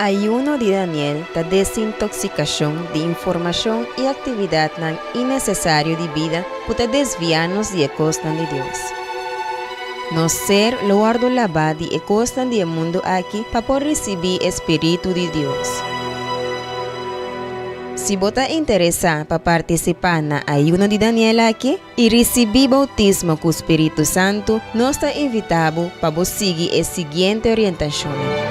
Ayuno di Daniel ta desintoksikashon di informashon i aktividatnan innesesario di bida ku ta desviá nos di e kosnan di Dios. Nos ser lo wòrdu labá di e kosnan di e mundu aki pa por risibí e spiritu di Dios. Si bo ta interesá pa partisipá na Ayuno di Daniel aki i risibí boutismo ku spiritu santu, nos ta invitá bo pa bo sigui e siguiente orientashonnan.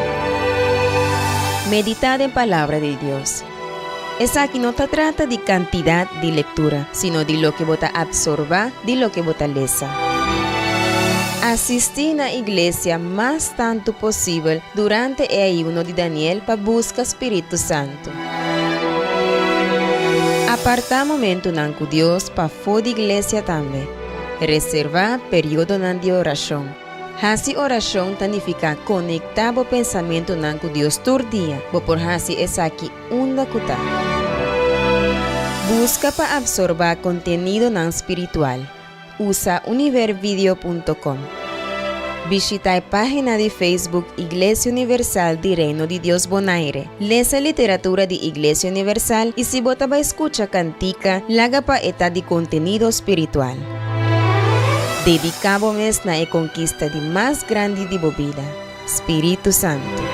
Meditá den Palabra di Dios. Esaki no ta trata di kantidat di lektura, sino di loke bo ta apsorbá di loke bo ta lesa. Asistí na iglesia mas tantu posibel durante e ayuno di Daniel pa buska spiritu santu. Apartá momentunan ku Dios pafó di iglesia tambe. Reservá periodonan di orashon. Hasi orashon ta nifiká konektá bo pensamentunan ku Dios tur dia. Bo por hasi esaki unda ku ta. Buska pa apsorbá kontenidonan spiritual. Usa univervideo punto com. Bishitá e página di Facebook Iglesia Universal di Reino di Dios Bonaire. Lesa literatura di Iglesia Universal i si bo ta bai skucha kantika, laga pa e ta di kontenido spiritual. Dediká bo mes na e konkista di mas grandi di bo bida, Spiritu Santu.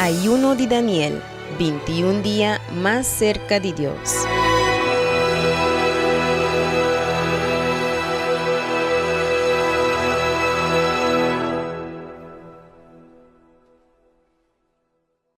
Ayuno di Daniel, 21 dia mas serka di Dios.